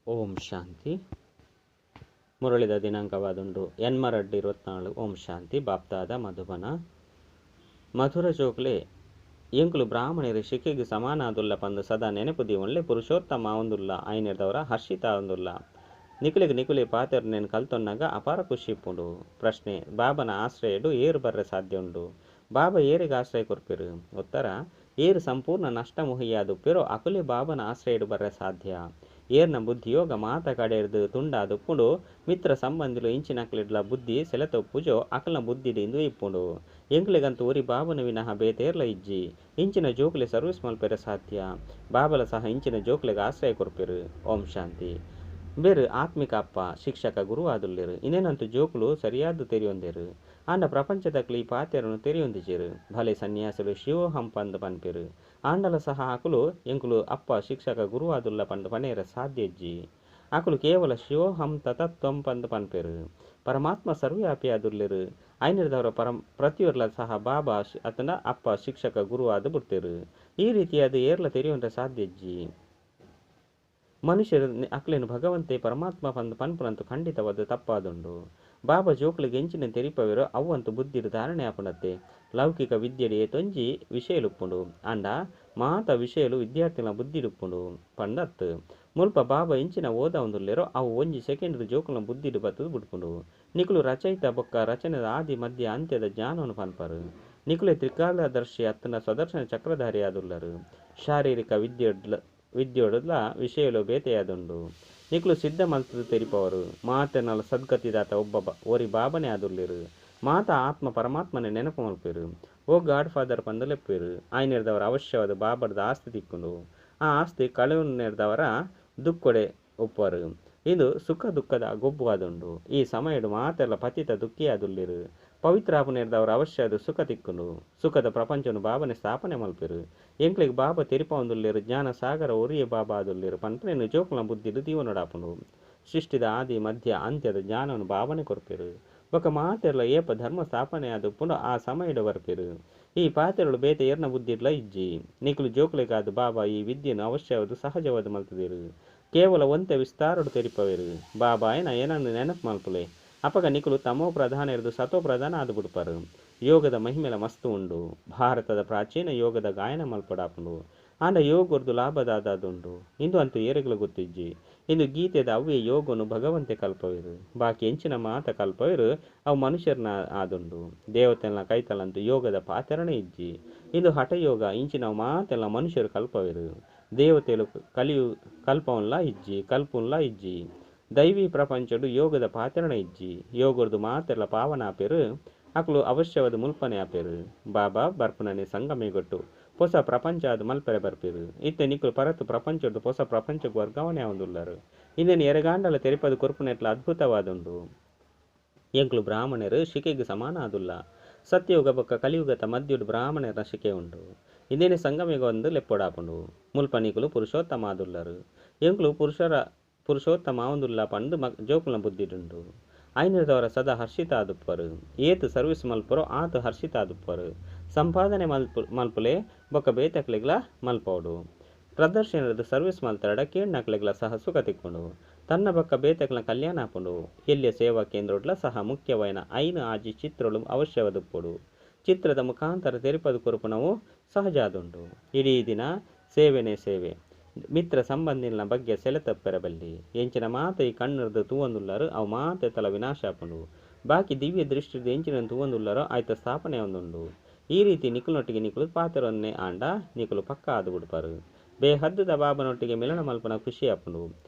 ಓಂ ಶಾಂತಿ. ಮುರಳಿದ ದಿನಾಂಕವಾದುಂಡು 82 24. ಓಂ ಶಾಂತಿ. ಬಾಪ್ದಾದ, ಮಧುಬನ. ಮಧುರ ಜೋಕ್ಲೆ, ಎಂಕುಲು ಬ್ರಾಹ್ಮಣರು ಶಿಖೆಗೆ ಸಮಾನಾದುಲ್ಲ ಪಂದು ಸದಾ ನೆನಪು ದೀವೊನ್ಲೆ. ಪುರುಷೋತ್ತಮ ಆವೊಂದುಲ್ಲ, ಆಯ್ನೆರ್ದವರ ಹರ್ಷಿತ ಆವೊಂದುಲ್ಲ. ನಿಕುಲೆಗ್ ನಿಕುಲೆ ಪಾತೆರ್ನೆನ್ ಕಲ್ತೊನ್ನಗ ಅಪಾರ ಖುಷಿ ಇಪ್ಪುಂಡು. ಪ್ರಶ್ನೆ: ಬಾಬನ ಆಶ್ರಯಡು ಏರ್ ಬರ್ರೆ ಸಾಧ್ಯ ಉಂಡು? ಬಾಬಾ ಏರೆಗ್ ಆಶ್ರಯ ಕೊರ್ಪೆರು? ಉತ್ತರ: ಏರ್ ಸಂಪೂರ್ಣ ನಷ್ಟ ಮೋಹಿಯಾದುಪ್ಪೆರೋ ಅಕುಲೇ ಬಾಬನ ಆಶ್ರಯಡು ಬರ್ರೆ ಸಾಧ್ಯ. ಏರ್ನ ಬುದ್ಧಿಯೋಗ ಮಾತ ಕಡೆರ್ದ್ ತುಂಡಾದುಪ್ಪುಂಡು, ಮಿತ್ರ ಸಂಬಂಧಿಲು ಇಂಚಿನಕ್ಲೆಡ್ಲ ಬುದ್ಧಿ ಸೆಳೆತ ಉಪ್ಪುಜೋ, ಅಕಲ್ನ ಬುದ್ಧಿಡ್ ಇಂದುವೆ ಇಪ್ಪುಂಡು, ಎಂಕ್ಲೆಗಂತೂ ಒರಿ ಬಾಬನ ವಿನಃ ಬೇತೆ ಏರ್ಲ ಇಜ್ಜಿ. ಇಂಚಿನ ಜೋಕುಲೆ ಸರ್ವಿಸ್ ಮಲ್ಪೆರೆ ಸಾಧ್ಯ. ಬಾಬಲ ಸಹ ಇಂಚಿನ ಜೋಕುಲೆಗ್ ಆಶ್ರಯ ಕೊರ್ಪೆರು. ಓಂ ಶಾಂತಿ. ಬೇರು ಆತ್ಮಿಕ ಅಪ್ಪ, ಶಿಕ್ಷಕ, ಗುರು ಆದುಲ್ಲೆರ್. ಇಂದೇನಂತೂ ಜೋಕುಲು ಸರಿಯಾದ ತೆರಿಯೊಂದೆರು. ಆಂಡ ಪ್ರಪಂಚದಕ್ಲು ಈ ಪಾತೆರನು ತೆರಿಯೊಂದಿಜೆರು. ಭಲೆ ಸನ್ಯಾಸಿಲು ಶಿವೋಹಂ ಪಂದ್ ಪನ್ಪೆರು. ಆಂಡಲ ಸಹ ಅಕುಲು ಎಂಕುಲು ಅಪ್ಪ, ಶಿಕ್ಷಕ, ಗುರು ಆದುಲ್ಲ ಪಂದ್ ಪನೆರೆ ಸಾಧ್ಯ ಇಜ್ಜಿ. ಅಕುಲು ಕೇವಲ ಶಿವೋಹಂ ತತತ್ವಂ ಪಂದ್ ಪನ್ಪೆರು. ಪರಮಾತ್ಮ ಸರ್ವವ್ಯಾಪಿ ಆದುಲ್ಲೆರು. ಐನಿರ್ದವರ ಪರಂ ಪ್ರತಿಯೊರ್ಲ ಸಹ ಬಾಬಾ ಅತನ ಅಪ್ಪ, ಶಿಕ್ಷಕ, ಗುರು ಆದ್ ಬಿಡ್ತೇರು. ಈ ರೀತಿಯಾದ ಏರ್ಲ ತೆರಿಯೊಂಡ್ರೆ ಸಾಧ್ಯ ಇಜ್ಜಿ. ಮನುಷ್ಯರು ಅಕ್ಲೆನ್ ಭಗವಂತೆ ಪರಮಾತ್ಮ ಪಂದ್ ಪನ್ಪುನಂತು ಖಂಡಿತವಾದ ತಪ್ಪಾದುಂಡು. ಬಾಬಾ ಜೋಕುಲೆಗ್ ಎಂಚಿನ ತೆರಿಪವೆರೋ ಅವಂತು ಬುದ್ಧಿಡ್ ಧಾರಣೆ ಆಪುಂಡತ್ತೆ. ಲೌಕಿಕ ವಿದ್ಯೆಡ್ ಏತೊಂಜಿ ವಿಷಯಲು ಉಪ್ಪುಂಡು. ಆಂಡ ಮಾತ ವಿಷಯಲು ವಿದ್ಯಾರ್ಥಿನ ಬುದ್ಧಿಡ್ ಉಪ್ಪುಂಡು ಪಂದತ್. ಮುಲ್ಪ ಬಾಬಾ ಎಂಚಿನ ಓದಾವೊಂದುಲ್ಲೆರೋ ಅವು ಒಂಜಿ ಸೆಕೆಂಡ್ ಜೋಕುಲ್ನ ಬುದ್ಧಿಡ್ ಬತ್ತದ್ ಬುಡ್ಪುಂಡು. ನಿಕುಲು ರಚಯಿತ ಬೊಕ್ಕ ರಚನೆದ ಆದಿ ಮಧ್ಯ ಅಂತ್ಯದ ಜ್ಞಾನವನ್ನು ಪನ್ಪರು. ನಿಕುಲೆ ತ್ರಿಕಾಲದರ್ಶಿ ಅತ್ತನ ಸ್ವದರ್ಶನ ಚಕ್ರಧಾರಿ ಆದುಲ್ಲರು. ಶಾರೀರಿಕ ವಿದ್ಯೆಡ್ಲ ವಿಷಯಲು ಬೇತೆಯಾದುಂಡು. ನಿಕುಲು ಸಿದ್ಧ ಮಲ್ತದ ತೆರಿಪವರು. ಮಾತೆರ್ನಲ ಸದ್ಗತಿದಾತ ಒಬ್ಬ ಒರಿ ಬಾಬನೇ ಆದುಲ್ಲೆರು. ಮಾತ ಆತ್ಮ ಪರಮಾತ್ಮನೆ ನೆನಪು ಮಲ್ಪೆರು. ಓ ಗಾಡ್ ಫಾದರ್ ಪಂದ್ ಲೆಪ್ಪುವೆರು. ಆಯ್ನೆರ್ದವರ ಅವಶ್ಯವಾದ ಬಾಬರ್ದ ಆಸ್ತಿ ತಿಕ್ಕುಂಡು. ಆ ಆಸ್ತಿ ಕಳೆಯೊನ್ನೆರ್ದವರ ದುಕ್ಕೊಡೆ ಉಪ್ಪರು. ಇದು ಸುಖ ದುಃಖದ ಗೊಬ್ಬು ಆದುಂಡು. ಈ ಸಮಯಡು ಮಾತೆರ್ಲ ಪತಿತ ದುಃಖಿ ಆದುಲ್ಲೆರು. ಪವಿತ್ರ ಆಪುನೆರ್ದವರ ಅವಶ್ಯವಾದ ಸುಖ ತಿಕ್ಕುಂಡು. ಸುಖದ ಪ್ರಪಂಚನು ಬಾಬನೆ ಸ್ಥಾಪನೆ ಮಲ್ಪೆರು. ಎಂಕ್ಲೆಗ್ ಬಾಬಾ ತೆರಿಪವೊಂದುಲ್ಲೆರು. ಜ್ಞಾನ ಸಾಗರ ಒರಿಯೇ ಬಾಬಾ ಆದುಲ್ಲೆರು ಪನ್ಪುನೆನ್ ಜೋಕುಲ್ನ ಬುದ್ಧಿಡ್ ದೀವೊನೊಡಾಪುಂಡು. ಸೃಷ್ಟಿದ ಆದಿ ಮಧ್ಯ ಅಂತ್ಯದ ಜ್ಞಾನವನ್ನು ಬಾಬನೆ ಕೊರ್ಪೆರು. ಬೊಕ್ಕ ಮಾತೆರ್ಲ ಏಪ ಧರ್ಮ ಸ್ಥಾಪನೆ ಆದುಪ್ಪುಂಡು, ಆ ಸಮಯಡ್ ಬರ್ಪೆರು. ಈ ಪಾತೆರಲು ಬೇತೆ ಏರ್ನ ಬುದ್ಧಿಡ್ಲ ಇಜ್ಜಿ. ನಿಕುಲು ಜೋಕುಲೆಗಾದ್ ಬಾಬಾ ಈ ವಿದ್ಯೆನ್ ಅವಶ್ಯವಾದ ಸಹಜವಾದ ಮಲ್ತುದೆರು. ಕೇವಲ ಒಂತೆ ವಿಸ್ತಾರಡ್ ತೆರಿಪವೆರು. ಬಾಬಾಯನ ಏನನ್ನು ನೆನಪು ಮಲ್ಪುಲೆ. ಅಪಗ ನಿಕುಲು ತಮೋ ಪ್ರಧಾನ ಇರ್ದು ಸತೋ ಪ್ರಧಾನ ಆದ್ ಬುಡ್ಪರು. ಯೋಗದ ಮಹಿಮೆಲ ಮಸ್ತ್ ಉಂಡು. ಭಾರತದ ಪ್ರಾಚೀನ ಯೋಗದ ಗಾಯನ ಮಲ್ಪೊಡಾಪುಂಡು. ಆಂಡ ಯೋಗರ್ದು ಲಾಭ ದಾದಾದುಂಡು? ಇಂದು ಅಂತೂ ಏರೆಗ್ಲ ಗೊತ್ತಿಜ್ಜಿ. ಇಂದು ಗೀತೆದ ಅವ್ವೇ ಯೋಗನು ಭಗವಂತೆ ಕಲ್ಪವೆರು. ಬಾಕಿ ಎಂಚಿನ ಮಾತ ಕಲ್ಪವೆರು, ಅವು ಮನುಷ್ಯರ್ನ ಆದುಂಡು. ದೇವತೆಲ್ನ ಕೈತಲಂತೂ ಯೋಗದ ಪಾತೆರಣೆ ಇಜ್ಜಿ. ಇಂದು ಹಠಯೋಗ. ಇಂಚಿನವು ಮಾತೆಲ್ಲ ಮನುಷ್ಯರು ಕಲ್ಪವೆರು. ದೇವತೆಲು ಕಲಿಯು ಕಲ್ಪವನ್ಲ ಇಜ್ಜಿ, ಕಲ್ಪುನ್ಲ ಇಜ್ಜಿ. ದೈವಿ ಪ್ರಪಂಚಡು ಯೋಗದ ಪಾತೆರಣೆ ಇಜ್ಜಿ. ಯೋಗರ್ದು ಮಾತೆರ್ಲ ಪಾವನ ಆಪೆರು. ಅಕುಲು ಅವಶ್ಯವಾದ ಮುಲ್ಪನೆ ಆಪೆರು. ಬಾಬಾ ಬರ್ಪುನನೆ ಸಂಗಮೇಗೊಟ್ಟು ಪೊಸ ಪ್ರಪಂಚ ಆದ್ ಮಲ್ಪೆರೆ ಬರ್ಪೆರು. ಇತ್ತೆ ನಿಕುಲು ಪರತ್ ಪ್ರಪಂಚೊಡ್ದು ಪೊಸ ಪ್ರಪಂಚಗ್ ವರ್ಗಾವಣೆ ಆವೊಂದುಲ್ಲರು. ಇಂದೆನ್ ಎರೆಗಾಂಡಲ ತೆರಿಪದು ಕೊರ್ಪುನೆಟ್ಲ ಅದ್ಭುತವಾದುಂಡು. ಎಂಕುಲು ಬ್ರಾಹ್ಮಣರು ಶಿಖೆಗ್ ಸಮಾನ ಆದುಲ್ಲ. ಸತ್ಯಯುಗ ಬೊಕ್ಕ ಕಲಿಯುಗದ ಮಧ್ಯಡ್ ಬ್ರಾಹ್ಮಣರ ಶಿಖೆ ಉಂಡು. ಇಂದೇನೆ ಸಂಗಮೇಗ ಒಂದು ಲೆಪ್ಪೊಡಾಪುಂಡು. ಮುಲ್ಪ ನಿಕುಲು ಪುರುಷೋತ್ತಮ ಆದುಲ್ಲರು. ಎಂಕುಲು ಪುರುಷರ ಪುರುಷೋತ್ತಮ ಆವೊಂದುಲ್ಲ ಪಂದ್ ಜೋಕುಲ್ನ ಬುದ್ಧಿಡುಂಡು. ಐನಿರ್ದವರ ಸದಾ ಹರ್ಷಿತ ಆದುಪ್ಪರು. ಏತ್ ಸರ್ವಿಸ್ ಮಲ್ಪರೋ ಆತ್ ಹರ್ಷಿತ ಆದುಪ್ಪರು. ಸಂಪಾದನೆ ಮಲ್ಪುಲೆ, ಬೊಕ್ಕ ಬೇತೆಕ್ಲೆಗ್ಲ ಮಲ್ಪವಡು. ಪ್ರದರ್ಶನದ ಸರ್ವಿಸ್ ಮಲ್ತರಡ ಕೇಣ್ಣಕ್ಲೆಗ್ಲ ಸಹ ಸುಖ ತಿಕ್ಕುಂಡು. ತನ್ನ ಬೊಕ್ಕ ಬೇತೆಕ್ಲ ಕಲ್ಯಾಣ ಆಪುಂಡು. ಎಲ್ಯ ಸೇವಾ ಕೇಂದ್ರಡ್ಲ ಸಹ ಮುಖ್ಯವಾಯಿನ ಐನ್ ಆಜಿ ಚಿತ್ರಗಳು ಅವಶ್ಯವಾದುಪ್ಪೊಡು. ಚಿತ್ರದ ಮುಖಾಂತರ ತೆರಿಪದು ಕೊರ್ಪುನವು ಸಹಜ ಆದುಂಡು. ಇಡೀ ದಿನ ಸೇವೆನೇ ಸೇವೆ. ಮಿತ್ರ ಸಂಬಂಧಿಲ್ನ ಬಗ್ಗೆ ಸೆಲೆತಪ್ಪೆರೆ ಬಲ್ಲಿ. ಎಂಚಿನ ಮಾತ ಈ ಕಣ್ಣುರ್ದು ತೂವೊಂದುಲ್ಲರು, ಅವು ಮಾತೆ ತಲ ವಿನಾಶ ಆಪುಂಡು. ಬಾಕಿ ದಿವ್ಯ ದೃಷ್ಟಿರ್ದು ಎಂಚಿನ ತೂವೊಂದುಲ್ಲರೋ ಆಯ್ತ ಸ್ಥಾಪನೆ ಆವೊಂದುಂಡು. ಈ ರೀತಿ ನಿಕುಲ್ನೊಟ್ಟಿಗೆ ನಿಕುಲು ಪಾತೆರೊನ್ನೆ ಆಂಡ ನಿಕುಲು ಪಕ್ಕ ಆದ್ ಬಿಡ್ಪರು. ಬೇಹದ್ದುದ ಬಾಬನೊಟ್ಟಿಗೆ ಮಿಲನ ಮಲ್ಪುನ ಖುಷಿ ಆಪುಂಡು.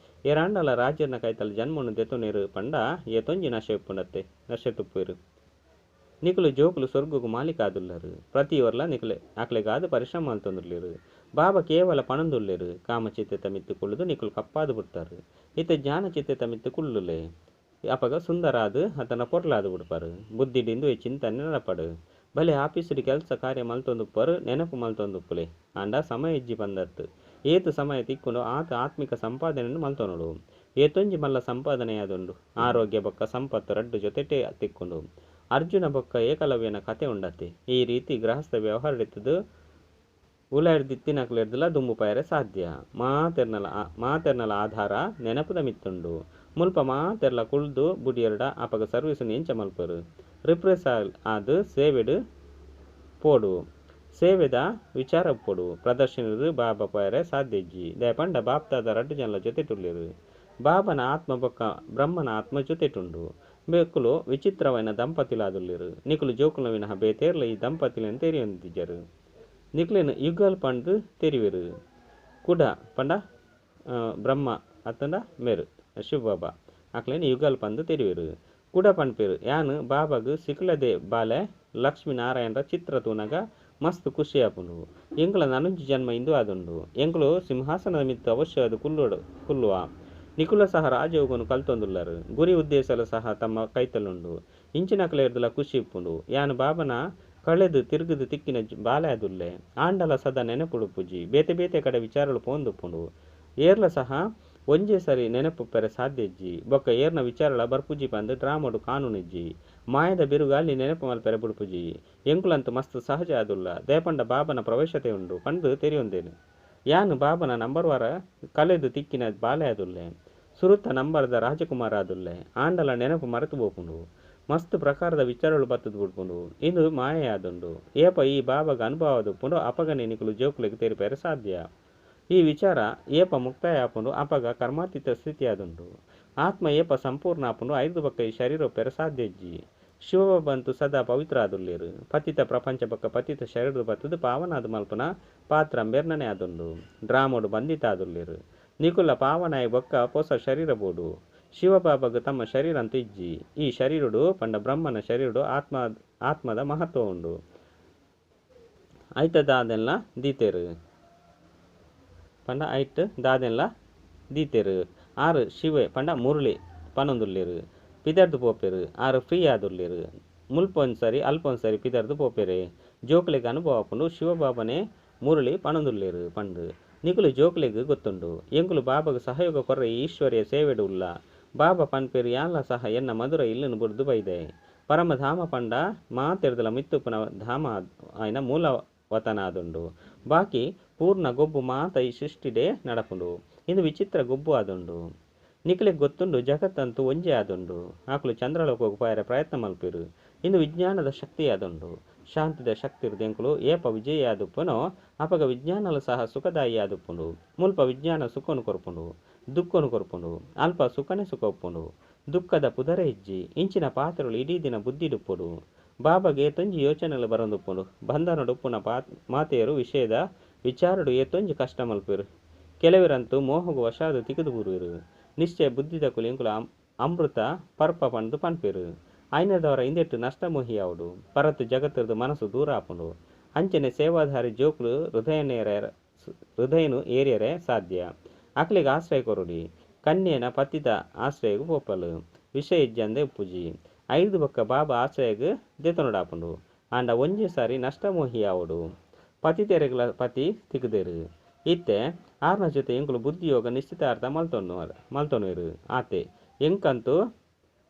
ಏರಾಂಡಲ ರಾಜರ್ನ ಕೈತಲ್ ಜನ್ಮನು ದೆತೊನೆರು ಪಂಡ ಏತೊಂಜಿ ನಶೆ ಉಪ್ಪುಂಡತ್ತೆ, ನಶೆ ತುಪ್ಪುವೆರು. ನಿಕುಲು ಜೋಕುಲು ಸ್ವರ್ಗಗ್ ಮಾಲೀಕ ಆದುಲ್ಲರು. ಪ್ರತಿಯೊರ್ಲ ನಿಕುಲೆ ಅಕ್ಲೆಗಾದ್ ಪರಿಶ್ರಮ ಮಲ್ತೊಂದುಲ್ಲೆರು. ಬಾಬಾ ಕೇವಲ ಪಣೊಂದುಲ್ಲೆರು. ಕಾಮಚಿತ್ತೆತ ಮಿತ್ತ್ ಕುಳ್ಳುದು ನಿಕುಲು ಕಪ್ಪಾದ್ ಬಿಡ್ತಾರೆ. ಇತ್ತೆ ಜ್ಞಾನ ಚಿತ್ತೆತ ಮಿತ್ತ್ ಕುಳ್ಳುಲೆ. ಅಪಗ ಸುಂದರಾದ್ ಅತನ ಪೊರ್ಲಾದ್ ಬಿಡ್ಪರು. ಬುದ್ಧಿಡ್ ಇಂದುವೆ ಚಿಂತನೆ ನಡಪಡು. ಭಲೆ ಆಫೀಸ್ಡ್ ಕೆಲಸ ಕಾರ್ಯ ಮಲ್ತೊಂದುಪ್ಪರು, ನೆನಪು ಮಲ್ತೊಂದುಪ್ಪುಲೆ. ಆಂಡ ಸಮಯ ಇಜ್ಜಿ ಪಂದತ್ತು. ಏತ್ ಸಮಯ ತಿಕ್ಕುಂಡು ಆತ್ ಆತ್ಮಿಕ ಸಂಪಾದನೆಯನ್ನು ಮಲ್ತೊನೊಡು. ಏತೊಂಜಿ ಮಲ್ಲ ಸಂಪಾದನೆಯಾದುಂಡು. ಆರೋಗ್ಯ ಬೊಕ್ಕ ಸಂಪತ್ತು ರಡ್ಡು ಜೊತೆಟೇ ತಿಕ್ಕುಂಡು. ಅರ್ಜುನ ಬೊಕ್ಕ ಏಕಲವ್ಯನ ಕತೆ ಉಂಡತ್ತೆ. ಈ ರೀತಿ ಗೃಹಸ್ಥ ವ್ಯವಹಾರಡಿತ್ತದು. ಉಲಾಯಿರ್ದಿತ್ತಿನಕ್ಲೆರ್ದ್ಲ ದುಂಬು ಪೋಯೆರೆ ಸಾಧ್ಯ. ಮಾತೆರ್ನಲ ಮಾತೆರ್ನಲ ಆಧಾರ ನೆನಪುದ ಮಿತ್ತುಂಡು. ಮುಲ್ಪ ಮಾತೆರ್ಲ ಕುಲ್ದು ಬುಡಿಯೆರ್ಡ ಅಪಗ ಸರ್ವಿಸ್ ನ್ ಎಂಚ ಮಲ್ಪುವೆರ್. ರಿಫ್ರೆಶ್ ಆದ್ ಸೇವೆಡ್ ಪೋಡು. ಸೇವೆದ ವಿಚಾರ ಉಪ್ಪೊಡು. ಪ್ರದರ್ಶನಡ್ ಬಾಬಾ ಪೋಯೆರೆ ಸಾಧ್ಯ ಇಜ್ಜಿ. ದಾಯೆ ಪಂಡ ಬಾಪ್ದಾದ ರಡ್ಡ್ ಜನಲ ಜೊತೆಟುಲ್ಲೆರ್. ಬಾಬನ ಆತ್ಮ ಬೊಕ್ಕ ಬ್ರಹ್ಮನ ಆತ್ಮ ಜೊತೆಟುಂಡು. ಬೇಕುಲು ವಿಚಿತ್ರವಾಯಿನ ದಂಪತಿಲಾದುಲ್ಲೆರ್. ನಿಕುಲು ಜೋಕುಲ್ನ ವಿನಃ ಬೇತೇರ್ಲ ಈ ದಂಪತಿಲೆನ್ ತೆರಿಯೊಂದಿಜ್ಜೆರ್. ನಿಕ್ಲೆನ್ ಯುಗಲ್ ಪಂದ್ ತೆರಿವೆರ್. ಕುಡ ಪಂಡ ಬ್ರಹ್ಮ ಅತ್ತಂಡ ಮೇರ್ ಶಿವಬಾಬಾ ಅಕ್ಲೆನ್ ಯುಗಲ್ ಪಂದ್ ತೆರಿವೆರ್. ಕುಡ ಪನ್ಪೆರ್ ಯಾನ್ ಬಾಬಾಗ್ ಸಿಕಲದೆ ಬಾಲೆ ಲಕ್ಷ್ಮೀ ನಾರಾಯಣರ ಚಿತ್ರ ತೂನಗ ಮಸ್ತ್ ಖುಷಿ ಆಪುಂಡು. ಎಂಕುಲ ನನೊಂಜಿ ಜನ್ಮ ಇಂದು ಆದುಂಡು. ಎಂಕುಲು ಸಿಂಹಾಸನದ ಮಿತ್ತ್ ಅವಶ್ಯವಾದ್ ಕುಲ್ಲೊಡು ಕುಲ್ಲುವ. ನಿಕುಲ ಸಹ ರಾಜಯೋಗನು ಕಲ್ತೊಂದುಲ್ಲರ್. ಗುರಿ ಉದ್ದೇಶಲ ಸಹ ತಮ್ಮ ಕೈತಲುಂಡು. ಇಂಚಿನಕಲೆರ್ದ್ಲ ಖುಷಿ ಇಪ್ಪುಂಡು. ಯಾನ್ ಬಾಬನ ಕಳೆದ್ ತಿರ್ಗುದು ತಿಕ್ಕಿನ ಬಾಲೆ ಆದುಲ್ಲೆ. ಆಂಡಲ ಸದಾ ನೆನಪುಡುಪ್ಪುಜಿ. ಬೇತೆ ಬೇತೆ ಕಡೆ ವಿಚಾರಲು ಪೋವೊಂದುಪ್ಪುಂಡು. ಏರ್ಲ ಸಹ ಒಂಜೇ ಸರಿ ನೆನಪುಪ್ಪೆರೆ ಸಾಧ್ಯ ಇಜ್ಜಿ. ಬೊಕ್ಕ ಏರ್ನ ವಿಚಾರಲ ಬರ್ಪುಜಿ ಪಂದ್ ಡ್ರಾಮಡ್ ಕಾನೂನು ಇಜ್ಜಿ. ಮಾಯದ ಬಿರುಗಾಳಿ ನೆನಪು ಮಲ್ಪೆರೆ ಬುಡ್ಪುಜಿ. ಎಂಕುಲಂತೂ ಮಸ್ತ್ ಸಹಜ ಆದುಲ್ಲ. ದಾಯೆ ಪಂಡ ಬಾಬನ ಪ್ರವೇಶತೆ ಉಂಡು ಪಂದ್ ತೆರಿಯೊಂದೇನು. ಯಾನ್ ಬಾಬನ ನಂಬರ್ ವಾರ ಕಲೆದ್ ತಿಕ್ಕಿನ ಬಾಲೆ ಆದುಲ್ಲೆ. ಸುರುತ ನಂಬರ್ದ ರಾಜಕುಮಾರ ಆದುಲ್ಲೆ. ಆಂಡಲ ನೆನಪು ಮರೆತು ಪೋಪುಂಡು. ಮಸ್ತ್ ಪ್ರಕಾರದ ವಿಚಾರಲು ಬತ್ತುದು ಬುಡ್ಪುಂಡು. ಇಂದು ಮಾಯೆ ಆದುಂಡು. ಏಪ ಈ ಬಾಬಾಗ ಅನುಭವ ಆದುಪ್ಪುಂಡು ಅಪಗನೆ ನಿಕುಲು ಜೋಕುಲೆಗ್ ತೆರಿಪೆರೆ ಸಾಧ್ಯ. ಈ ವಿಚಾರ ಏಪ ಮುಕ್ತಾಯ ಆಪುಂಡು ಅಪಗ ಕರ್ಮಾತೀತ ಸ್ಥಿತಿ ಆದುಂಡು. ಆತ್ಮ ಏಪ ಸಂಪೂರ್ಣ ಆಪುಂಡು ಐರ್ದ್ ಬೊಕ್ಕ ಈ ಶರೀರ ಉಪ್ಪೆರೆ ಸಾಧ್ಯ ಇಜ್ಜಿ. ಶಿವಬಾಬಂತು ಸದಾ ಪವಿತ್ರ ಆದುಲ್ಲೆರ್. ಪತಿತ ಪ್ರಪಂಚ ಬೊಕ್ಕ ಪತಿತ ಶರೀರದ ಬತ್ತುದು ಪಾವನಾದ್ ಮಲ್ಪುನ ಪಾತ್ರ ಮೇರ್ನನೆ ಆದುಂಡು. ಡ್ರಾಮಡ್ ಬಂಧಿತ ಆದುಲ್ಲೆರ್. ನಿಕುಲ ಪಾವನಾಯ ಬೊಕ್ಕ ಪೊಸ ಶರೀರ ಬೋಡು. ಶಿವಬಾಬಾಗ್ ತಮ್ಮ ಶರೀರ ಅಂತ ಇಜ್ಜಿ. ಈ ಶರೀರಡು ಪಂಡ ಬ್ರಹ್ಮನ ಶರೀರಡು ಆತ್ಮ ಆತ್ಮದ ಮಹತ್ವ ಉಂಡು. ಐತ ದಾದೆನ್ಲ ದೀತೆರ್. ಪಂಡ ಐಟ್ ದಾದೆನ್ಲ ದೀತೆರ್. ಆರ್ ಶಿವೆ ಪಂಡ ಮುರುಳಿ ಪನೊಂದುಲ್ಲೆರ್. ಪಿದರ್ದ್ ಪೋಪೆರ್. ಆರ್ ಫ್ರೀ ಆದುಲ್ಲೆರ್. ಮುಲ್ಪ ಒಂದ್ಸರಿ ಅಲ್ಪ ಒಂದ್ಸರಿ ಪಿದರ್ದ್ ಪೋಪೆರೆ. ಜೋಕುಲೆಗ್ ಅನುಭವ ಆಪುಂಡು ಶಿವಬಾಬನೇ ಮುರುಳಿ ಪನೊಂದುಲ್ಲೆರ್ ಪಂದ್. ನಿಕುಲು ಜೋಕುಲೆಗ್ ಗೊತ್ತುಂಡು. ಎಂಕುಲು ಬಾಬಾಗ್ ಸಹಯೋಗ ಕೊರ್ರೆ ಈ ಈಶ್ವರಿಯ ಸೇವೆಡ್ ಉಲ್ಲ. ಬಾಬಾ ಪನ್ಪೆರ್ ಯಾನ್ಲ ಸಹ ಎನ್ನ ಮಧುರ ಇಲ್ಲುನು ಬುಡ್ದು ಬೈದೆ. ಪರಮಧಾಮ ಪಂಡ ಮಾತೆರ್ದಲ ಮಿತ್ತುಪ್ಪುನ ಧಾಮ ಆಯಿನ ಮೂಲ ವತನ ಆದುಂಡು. ಬಾಕಿ ಪೂರ್ಣ ಗೊಬ್ಬು ಮಾತ ಈ ಸೃಷ್ಟಿಡೇ ನಡಪುಂಡು. ಇಂದು ವಿಚಿತ್ರ ಗೊಬ್ಬು ಆದುಂಡು. ನಿಕುಲೆಗ್ ಗೊತ್ತುಂಡು ಜಗತ್ತಂತೂ ಒಂಜೇ ಆದುಂಡು. ಅಕುಲು ಚಂದ್ರಲೋಕಗ್ ಪೋಯೆರೆ ಪ್ರಯತ್ನ ಮಲ್ಪೆರ್. ಇಂದು ವಿಜ್ಞಾನದ ಶಕ್ತಿ ಆದುಂಡು. ಶಾಂತಿದ ಶಕ್ತಿರ್ದ್ ಎಂಕುಲು ಏಪ ವಿಜಯಿ ಆದುಪ್ಪುನೋ ಅಪಗ ವಿಜ್ಞಾನಲ ಸಹ ಸುಖದಾಯಿ ಆದುಪ್ಪುಂಡು. ಮುಲ್ಪ ವಿಜ್ಞಾನ ಸುಖನು ಕೊರ್ಪುಂಡು. ದುಃಖನು ಕೊರ್ಪುಂಡು. ಅಲ್ಪ ಸುಖನೇ ಸುಖ ಉಪ್ಪುಂಡು. ದುಃಖದ ಪುದರೇ ಇಜ್ಜಿ. ಇಂಚಿನ ಪಾತ್ರಗಳು ಇಡೀ ದಿನ ಬುದ್ಧಿಡುಪ್ಪೊಡು. ಬಾಬಾಗ್ ಏತೊಂಜಿ ಯೋಚನೆಲು ಬರೊಂದುಪ್ಪುಂಡು. ಬಂಧನಡ್ ಉಪ್ಪುನ ಮಾತೆಯರು ವಿಷಯದ ವಿಚಾರಡು ಏತೊಂಜಿ ಕಷ್ಟ ಮಲ್ಪೆರ್. ಕೆಲವೆರಂತೂ ಮೋಹಗ್ ವಶಾದ್ ತಿಕ್ಕುದು ಬೂರುವೆರ್. ನಿಶ್ಚಯ ಬುದ್ಧಿದಕುಲು ಎಂಕುಲು ಅಮೃತ ಪರ್ಪ ಪಂದ್ ಪನ್ಪೆರ್. ಐನದವರ ಇಂದೆಟ್ ನಷ್ಟ ಮೋಹಿ ಆವೊಡು. ಪರತ್ ಜಗತ್ತುರ್ದು ಮನಸ್ಸು ದೂರ ಆಪುಂಡು. ಅಂಚನೆ ಸೇವಾಧಾರಿ ಜೋಕುಲು ಹೃದಯನು ಏರಿಯರೆ ಸಾಧ್ಯ. ಅಕ್ಲೆಗ್ ಆಶ್ರಯ ಕೊರೊಡಿ. ಕನ್ಯೆನ ಪತಿತ ಆಶ್ರಯಗ್ ಪೋಪಲ್. ವಿಷಯ ಇಜ್ಜಂದೆ ಉಪ್ಪುಜಿ. ಐರ್ದ್ ಬೊಕ್ಕ ಬಾಬಾ ಆಶ್ರಯಗ್ ದೆತೊನೊಡಾಪುಂಡು. ಆಂಡ ಒಂಜೇ ಸಾರಿ ನಷ್ಟ ಮೋಹಿ ಆವೊಡು. ಪತಿತೆರೆಗ್ಲ ಪತಿ ತಿಕ್ಕುದೆರ್. ಇತ್ತೆ ಆರ್ನ ಜೊತೆ ಎಂಕುಲು ಬುದ್ಧಿಯೋಗ ನಿಶ್ಚಿತಾರ್ಥ ಮಲ್ತೊನುವೆರ್ ಆತೆ. ಎಂಕಂತೂ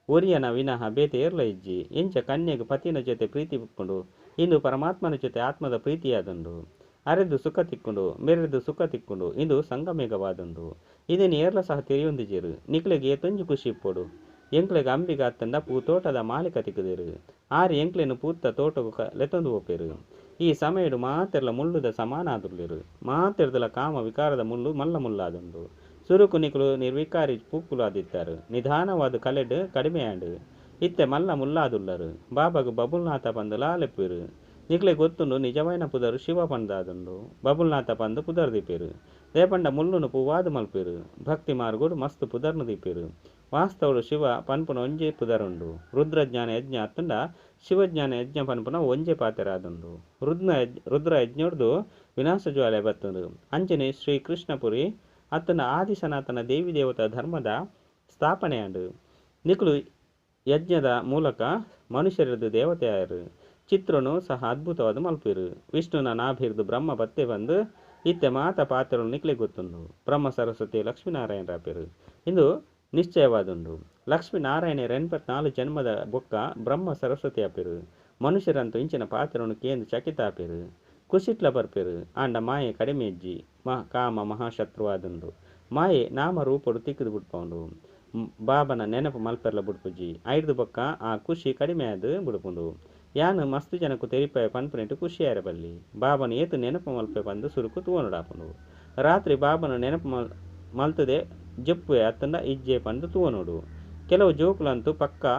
ಒರಿಯನ ವಿನಃ ಬೇತೆ ಏರ್ಲ ಇಜ್ಜಿ. ಎಂಚ ಕನ್ಯೆಗ್ ಪತಿನ ಜೊತೆ ಪ್ರೀತಿ ಉಪ್ಪುಂಡು. ಇಂದು ಪರಮಾತ್ಮನ ಜೊತೆ ಆತ್ಮದ ಪ್ರೀತಿಯಾದುಂಡು. ಅರೆದು ಸುಖ ತಿಕ್ಕುಂಡು ಮೆರೆದು ಸುಖ ತಿಕ್ಕುಂಡು. ಇಂದು ಸಂಗಮೇಘವಾದುಂಡು. ಇದನ್ನು ಏರ್ಲ ಸಹ ತೆರಿಯೊಂದಿಜೆರ್. ನಿಕ್ಲೆಗ್ ಏತೊಂಜಿ ಖುಷಿ ಇಪ್ಪೊಡು. ಎಂಕ್ಲೆಗ್ ಅಂಬಿಗ ಅತ್ತಂಡ ಪೂತೋಟದ ಮಾಲೀಕ ತಿಕ್ಕುದೆರ್. ಆರ್ ಎಂಕ್ಲೆನ್ ಪೂತ್ತ ತೋಟಗ್ ಲೆತೊಂದು ಪೋಪೆರ್. ಈ ಸಮಯಡ್ ಮಾತೆರ್ಲ ಮುಳ್ಳುದ ಸಮಾನ ಆದುಲ್ಲೆರ್. ಮಾತೆರ್ದಲ ಕಾಮ ವಿಕಾರದ ಮುಳ್ಳು ಮಲ್ಲ ಮುಳ್ಳಾದುಂಡು. ಸುರುಕು ನಿಕುಲು ನಿರ್ವಿಕಾರಿ ಪೂಕುಲು ಆದಿತ್ತಾರೆ. ನಿಧಾನವಾದ್ ಕಲೆಡ್ ಕಡಿಮೆ ಆಂಡ್. ಇತ್ತೆ ಮಲ್ಲ ಮುಲ್ಲಾದುಲ್ಲರ್. ಬಾಬಾಗ್ ಬಬುಲ್ನಾಥ ಪಂದುಲಾ ಲೆಪ್ಪುವೆರ್. ನಿಕ್ಲೆಗ್ ಗೊತ್ತುಂಡು ನಿಜವಾಯಿನ ಪುದರ್ ಶಿವ ಪಂದಾದುಂಡು. ಬಬುಲ್ನಾಥ ಪಂದ್ ಪುದರ್ ದೀಪೆರ್. ದಾಯೆ ಪಂಡ ಮುಳ್ಳುನು ಪೂವಾದ್ ಮಲ್ಪೆರ್. ಭಕ್ತಿ ಮಾರ್ಗಡ್ ಮಸ್ತ್ ಪುದರ್ನ್ ದೀಪೆರ್. ವಾಸ್ತವಡ್ ಶಿವ ಪನ್ಪುನ ಒಂಜೇ ಪುದರುಂಡು. ರುದ್ರಜ್ಞಾನ ಯಜ್ಞ ಅತ್ತಂಡ ಶಿವಜ್ಞಾನ ಯಜ್ಞ ಪನ್ಪುನ ಒಂಜೇ ಪಾತೆರ ಆದುಂಡು. ರುದ್ರ ಯಜ್ಞೊಡ್ದು ವಿನಾಶ ಜ್ವಾಲೆ ಬತ್ತುಂಡು. ಅಂಚನೆ ಶ್ರೀ ಕೃಷ್ಣಪುರಿ ಅತ್ತಂಡ ಆದಿ ಸನಾತನ ದೇವಿ ದೇವತಾ ಧರ್ಮದ ಸ್ಥಾಪನೆ ಆಂಡ್. ನಿಕುಲು ಯಜ್ಞದ ಮೂಲಕ ಮನುಷ್ಯರದು ದೇವತೆ ಆಯೆರ್. ಚಿತ್ರನು ಸಹ ಅದ್ಭುತವಾದ್ ಮಲ್ಪೆರ್. ವಿಷ್ಣುನ ನಾಭಿರ್ದು ಬ್ರಹ್ಮ ಬತ್ತೆ ಪಂದ್ ಇತ್ತೆ ಮಾತ ಪಾತ್ರಲು ನಿಕ್ಲೆಗ್ ಗೊತ್ತುಂಡು. ಬ್ರಹ್ಮ ಸರಸ್ವತಿ ಲಕ್ಷ್ಮೀನಾರಾಯಣರಾಪೆರ್. ಇಂದು ನಿಶ್ಚಯವಾದುಂಡು. ಲಕ್ಷ್ಮೀನಾರಾಯಣೆರ್ 84 ಜನ್ಮದ ಬೊಕ್ಕ ಬ್ರಹ್ಮ ಸರಸ್ವತಿ ಆಪೆರ್. ಮನುಷ್ಯರಂತೂ ಇಂಚಿನ ಪಾತ್ರವನ್ನು ಕೇಂದ್ ಚಕಿತ ಆಪೆರ್. ಖುಷಿಟ್ಲ ಬರ್ಪೆರು. ಆಂಡ ಮಾಯೆ ಕಡಿಮೆ ಇಜ್ಜಿ. ಕಾಮ ಮಹಾಶತ್ರುವಾದುಂಡು. ಮಾಯೆ ನಾಮ ರೂಪೊಡು ತಿಕ್ಕುದು ಬುಡ್ಪೌಂಡು. ಬಾಬನ ನೆನಪು ಮಲ್ಪೆರ್ಲ ಬುಡ್ಪುಜಿ. ಐಡ್ದ್ ಬೊಕ್ಕ ಆ ಖುಷಿ ಕಡಿಮೆ ಆದ್ ಬುಡ್ಪುಂಡು. ಯಾನ್ ಮಸ್ತ್ ಜನಕ್ ತೆರಿಪಾಯೆ ಪನ್ಪುನೆಟ್ ಖುಷಿ ಆಯೆರೆ ಬಲ್ಲಿ. ಬಾಬನ್ ಏತ್ ನೆನಪು ಮಲ್ಪೆ ಪಂದ್ ಸುರುಕು ತೂವೊನೊಡಾಪುಂಡು. ರಾತ್ರಿ ಬಾಬನ ನೆನಪು ಮಲ್ತುದೆ ಜೆಪ್ಪುವೆ ಅತ್ತುಂಡ ಇಜ್ಜೆ ಪಂದ್ ತೂವೊನೊಡು. ಕೆಲವು ಜೋಕುಲಂತೂ ಪಕ್ಕಾ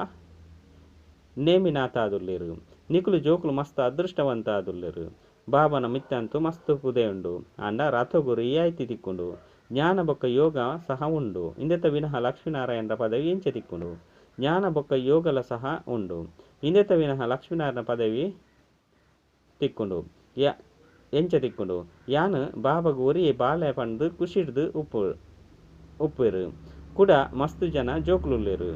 ನೇಮಿನಾಥಾದುಲ್ಲೆರ್. ನಿಕುಲು ಜೋಕುಲು ಮಸ್ತ್ ಅದೃಷ್ಟವಂತ ಆದುಲ್ಲೆರ್. ಬಾಬನ ಮಿತ್ತಂತೂ ಮಸ್ತ್ ಪುದೆಯುಂಡು. ಆಂಡ ರಥೊಗು ರಿಯಾಯಿತಿ ತಿಕ್ಕುಂಡು. ಜ್ಞಾನ ಬೊಕ್ಕ ಯೋಗ ಸಹ ಉಂಡು. ಇಂದೆತ ವಿನಃ ಲಕ್ಷ್ಮೀನಾರಾಯಣರ ಪದವಿ ಎಂಚ ತಿಕ್ಕುಂಡು? ಜ್ಞಾನ ಬೊಕ್ಕ ಯೋಗಲ ಸಹ ಉಂಡು. ಇಂದೆತ ವಿನಃ ಲಕ್ಷ್ಮೀನಾರಾಯಣ ಪದವಿ ತಿಕ್ಕುಂಡು. ಎಂಚ ತಿಕ್ಕುಂಡು? ಯಾನ್ ಬಾಬಾಗ್ ಒರಿಯೆ ಬಾಲೆ ಪಂದ್ ಖುಷಿಡ್ದ್ ಉಪ್ಪುವೆರ್. ಕುಡ ಮಸ್ತ್ ಜನ ಜೋಕುಲುಲ್ಲೆರ್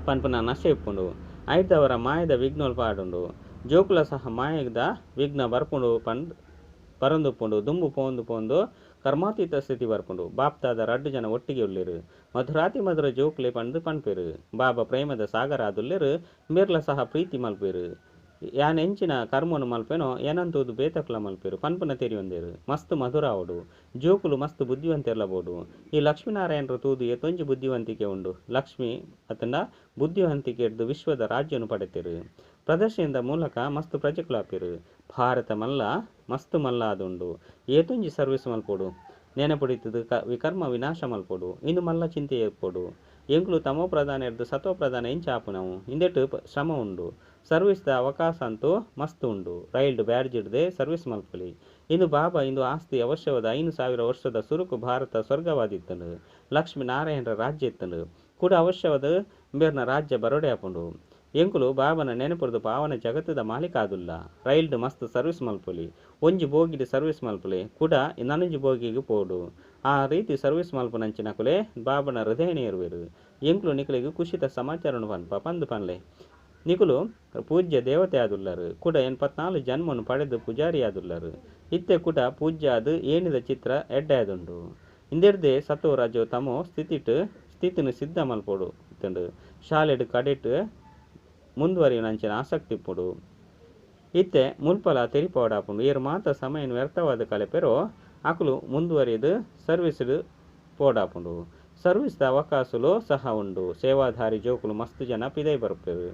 ಪನ್ಪುನ ನಶೆ ಉಪ್ಪುಂಡು. ಐಡ್ದಾವರ ಮಾಯದ ವಿಘ್ನೊಲು ಪಾಡುಂಡು. ಜೋಕುಲ ಸಹ ಮಾಯದ ವಿಘ್ನ ಬರ್ಪುಂಡು ಪಂದ್ ಬರೊಂದುಪ್ಪುಂಡು. ದುಂಬು ಪೋಂದು ಪೋಂದು ಕರ್ಮಾತೀತ ಸ್ಥಿತಿ ಬರ್ಪುಂಡು. ಬಾಪ್ದಾದ ರಡ್ಡ್ ಜನ ಒಟ್ಟಿಗೆ ಉಲ್ಲೆರ್. ಮಧುರಾತಿ ಮಧುರ ಜೋಕುಲೆ ಪಂದ್ ಪನ್ಪೆರ್. ಬಾಬಾ ಪ್ರೇಮದ ಸಾಗರ ಆದುಲ್ಲೆರ್. ಮೇರ್ಲ ಸಹ ಪ್ರೀತಿ ಮಲ್ಪುವೆರ್. ಯಾನ್ ಎಂಚಿನ ಕರ್ಮನು ಮಲ್ಪೆನೋ ಎನನ್ ತೂದು ಬೇತಕ್ಲ ಮಲ್ಪೆರು ಪನ್ಪುನ ತೆರಿಯೊಂದೆರ್. ಮಸ್ತ್ ಮಧುರ ಆವೊಡು. ಜೋಕುಲು ಮಸ್ತ್ ಬುದ್ಧಿವಂತೆರ್ಲ ಬೋಡು. ಈ ಲಕ್ಷ್ಮೀನಾರಾಯಣರು ತೂದು ಏತೊಂಜಿ ಬುದ್ಧಿವಂತಿಕೆ ಉಂಡು. ಲಕ್ಷ್ಮಿ ಅತ್ತಂಡ ಬುದ್ಧಿವಂತಿಕೆಡ್ದ್ ವಿಶ್ವದ ರಾಜ್ಯನು ಪಡೆತೆರ್. ಪ್ರದರ್ಶನದ ಮೂಲಕ ಮಸ್ತ್ ಪ್ರಜೆಕುಲಾಪೆರ್. ಭಾರತ ಮಲ್ಲ ಮಸ್ತ್ ಮಲ್ಲ ಆದುಂಡು. ಏತೊಂಜಿ ಸರ್ವಿಸ್ ಮಲ್ಪೊಡು. ನೆನಪುಡಿತುದು ವಿಕರ್ಮ ವಿನಾಶ ಮಲ್ಪೊಡು. ಇಂದು ಮಲ್ಲ ಚಿಂತೆ ಏರ್ಪೊಡು. ಎಂಕುಲು ತಮೋ ಪ್ರಧಾನ ಎರ್ದು ಸತೋ ಪ್ರಧಾನ ಎಂಚ ಆಪುನವು. ಇಂದೆಟ್ ಶ್ರಮ ಉಂಡು. ಸರ್ವಿಸ್ ದ ಅವಕಾಶ ಅಂತೂ ಮಸ್ತ್ ಉಂಡು. ರೈಲ್ಡ್ ಬ್ಯಾಡ್ಜ್ ಇಡ್ದೆ ಸರ್ವಿಸ್ ಮಲ್ಪೊಲಿ. ಇಂದು ಬಾಬಾ ಇಂದು ಆಸ್ತಿ ಅವಶ್ಯವಾದ 5000 ವರ್ಷದ ಸುರುಕು ಭಾರತ ಸ್ವರ್ಗವಾದಿತ್ತುಂಡು. ಲಕ್ಷ್ಮೀ ನಾರಾಯಣರ ರಾಜ್ಯ ಇತ್ತುಂಡು. ಕೂಡ ಅವಶ್ಯವಾದ ಮೇರ್ನ ರಾಜ್ಯ ಬರೋಡೆ ಆಪುಂಡು. ಎಂಕುಲು ಬಾಬನ ನೆನಪುರ್ದು ಪಾವನ ಜಗತ್ತದ ಮಾಲೀಕ ಆದುಲ್ಲ. ರೈಲ್ಡ್ ಮಸ್ತ್ ಸರ್ವಿಸ್ ಮಲ್ಪೊಲಿ. ಒಂಜಿ ಬೋಗಿಡ್ ಸರ್ವಿಸ್ ಮಲ್ಪೊಲಿ. ಕೂಡ ನನೊಂಜಿ ಬೋಗಿಗೆ ಪೋಡು. ಆ ರೀತಿ ಸರ್ವಿಸ್ ಮಲ್ಪುನಂಚಿನಕುಲೆ ಬಾಬನ ಹೃದಯ ನೇರುವೆರು. ಎಂಕುಲು ನಿಕುಲೆಗ್ ಖುಷಿತ ಸಮಾಚಾರನು ಪನ್ಪ ಪಂದ್ ಪನ್ಲೆ. ನಿಕುಲು ಪೂಜ್ಯ ದೇವತೆ ಆದುಲ್ಲರು. ಕೂಡ 84 ಜನ್ಮನು ಪಡೆದು ಪೂಜಾರಿ ಆದುಲ್ಲರು. ಇತ್ತೆ ಕೂಡ ಪೂಜ್ಯ ಆದ್ ಏಣಿದ ಚಿತ್ರ ಎಡ್ಡೆ ಆದುಂಡು. ಇಂದೆರ್ದೆ ಸತೋ ರಜೋ ತಮೋ ಸ್ಥಿತಿನ ಸಿದ್ಧ ಮಲ್ಪೊಡು ಇತ್ತುಂಡು. ಶಾಲೆಡ್ ಕಡೆಟ್ ಮುಂದುವರಿಯುನಂಚಿನ ಆಸಕ್ತಿ ಇಪ್ಪುಂಡು. ಇತ್ತೆ ಮುಲ್ಪಲ ತೆರಿಪಾವಡಾಪುಂಡು. ಏರ್ ಮಾತ ಸಮಯನ್ ವ್ಯರ್ಥವಾದ ಕಲೆಪೆರೋ ಅಕುಲು ಮುಂದುವರಿದು ಸರ್ವಿಸ್ಡ್ ಪೋಡಾಪುಂಡು. ಸರ್ವಿಸ್ದ ಅವಕಾಶಲು ಸಹ ಉಂಡು. ಸೇವಾಧಾರಿ ಜೋಕುಲು ಮಸ್ತ್ ಜನ ಪಿದೈ ಬರ್ಪೆರು.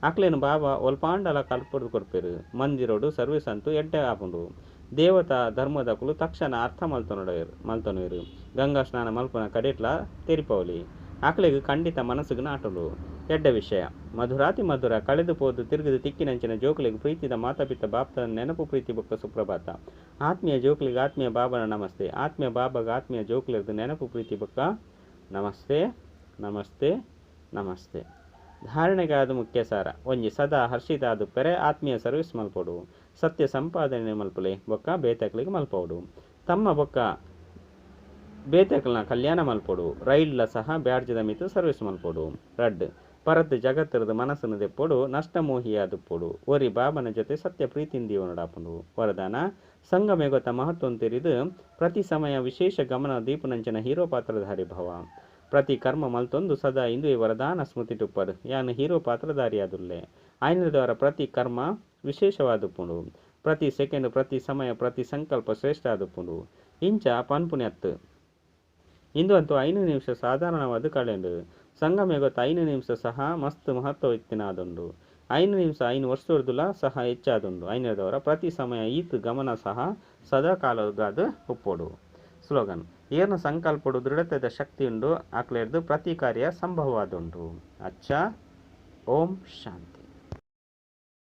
ಅಕ್ಲೆನ್ ಬಾಬಾ ಒಲ್ಪಾಂಡಲ ಕಲ್ಪುರ್ದು ಕೊರ್ಪೆರು. ಮಂದಿರೋಡು ಸರ್ವಿಸ್ ಅಂತೂ ಎಡ್ಡೆ ಆಪುಂಡು. ದೇವತಾ ಧರ್ಮದಕುಲು ತಕ್ಷಣ ಅರ್ಥ ಮಲ್ತೊನುವೆರು. ಗಂಗಾ ಸ್ನಾನ ಮಲ್ಪುನ ಕಡೆಟ್ಲ ತೆರಿಪಾವಲಿ. ಅಕ್ಲೆಗ್ ಖಂಡಿತ ಮನಸ್ಸುಗ್ ನಾಟುಂಡು. ಎಡ್ಡೆ ವಿಷಯ. ಮಧುರಾತಿ ಮಧುರ ಕಳೆದು ಪೋದು ತಿರುಗಿದು ತಿಕ್ಕಿನಂಚಿನ ಜೋಕುಲೆಗ್ ಪ್ರೀತಿದ ಮಾತಾಪಿತ ಬಾಪ್ತ ನೆನಪು ಪ್ರೀತಿ ಬೊಕ್ಕ ಸುಪ್ರಭಾತ. ಆತ್ಮೀಯ ಜೋಕುಲೆಗ್ ಆತ್ಮೀಯ ಬಾಬನ ನಮಸ್ತೆ. ಆತ್ಮೀಯ ಬಾಬಾಗ ಆತ್ಮೀಯ ಜೋಕುಲೆರ್ದು ನೆನಪು ಪ್ರೀತಿ ಬೊಕ್ಕ ನಮಸ್ತೆ ನಮಸ್ತೆ ನಮಸ್ತೆ. ಧಾರಣೆಗಾದ ಮುಖ್ಯ ಸಾರ ಒಂಜಿ ಸದಾ ಹರ್ಷಿತ ಆದುಪ್ಪೆರೆ ಆತ್ಮೀಯ ಸರ್ವಿಸ್ ಮಲ್ಪೊಡು. ಸತ್ಯ ಸಂಪಾದನೆ ಮಲ್ಪುಲೆ ಬೊಕ್ಕ ಬೇತಕ್ಲೆಗ್ ಮಲ್ಪೊಡು. ತಮ್ಮ ಬೊಕ್ಕ ಬೇತಕ್ಲೆನ ಕಲ್ಯಾಣ ಮಲ್ಪೊಡು. ರೈಲ್ಡ್ಲ ಸಹ ಬ್ಯಾಡ್ಜದ ಮಿತ್ತ್ ಸರ್ವಿಸ್ ಮಲ್ಪೊಡು. ರಡ್ಡ್ ಪರತ್ ಜಗತ್ತರದ ಮನಸ್ಸನ್ನು ದೆಪ್ಪೊಡು. ನಷ್ಟಮೋಹಿಯಾದುಪ್ಪೊಡು. ಒರಿ ಬಾಬನ ಜೊತೆ ಸತ್ಯ ಪ್ರೀತಿನ ದೀವನೊಡಾಪುಂಡು. ವರದಾನ ಸಂಗಮೇಗೊತ ಮಹತ್ವವನ್ನು ತೆರಿದು ಪ್ರತಿ ಸಮಯ ವಿಶೇಷ ಗಮನ ದೀಪುನಂಚಿನ ಹೀರೋ ಪಾತ್ರಧಾರಿ ಭವ. ಪ್ರತಿ ಕರ್ಮ ಮಲ್ತೊಂದು ಸದಾ ಇಂದುವೆ ವರದಾನ ಸ್ಮೃತಿ ಟುಪ್ಪಡು. ಯಾನ್ ಹೀರೋ ಪಾತ್ರಧಾರಿಯಾದುಲ್ಲೆ. ಆಯ್ನದವರ ಪ್ರತಿ ಕರ್ಮ ವಿಶೇಷವಾದುಪ್ಪುಂಡು. ಪ್ರತಿ ಸೆಕೆಂಡ್ ಪ್ರತಿ ಸಮಯ ಪ್ರತಿ ಸಂಕಲ್ಪ ಶ್ರೇಷ್ಠ ಆದುಪ್ಪುಂಡು. ಇಂಚ ಪನ್ಪುನತ್ತು ಇಂದು ಅಂತೂ 5 ನಿಮಿಷ ಸಾಧಾರಣವಾದ ಕಳೆಂಡು. ಸಂಗಮೇಗೊತ್ತ 5 ನಿಮಿಷ ಸಹ ಮಸ್ತ್ ಮಹತ್ವ ಇತ್ತಿನಾದುಂಡು. 5 ನಿಮಿಷ 5 ವರ್ಷದೊರ್ದುಲ ಸಹ ಹೆಚ್ಚಾದುಂಡು. ಐನದವರ ಪ್ರತಿ ಸಮಯ ಈತ್ ಗಮನ ಸಹ ಸದಾ ಕಾಲಗಾದು ಉಪ್ಪೊಡು. ಸ್ಲೋಗನ್: ಏರ್ನ ಸಂಕಲ್ಪಡು ದೃಢತೆದ ಶಕ್ತಿ ಉಂಡು ಅಕ್ಲೆರ್ದು ಪ್ರತಿ ಕಾರ್ಯ ಸಂಭವವಾದುಂಡು. ಅಚ್ಚಾ, ಓಂ ಶಾಂತಿ.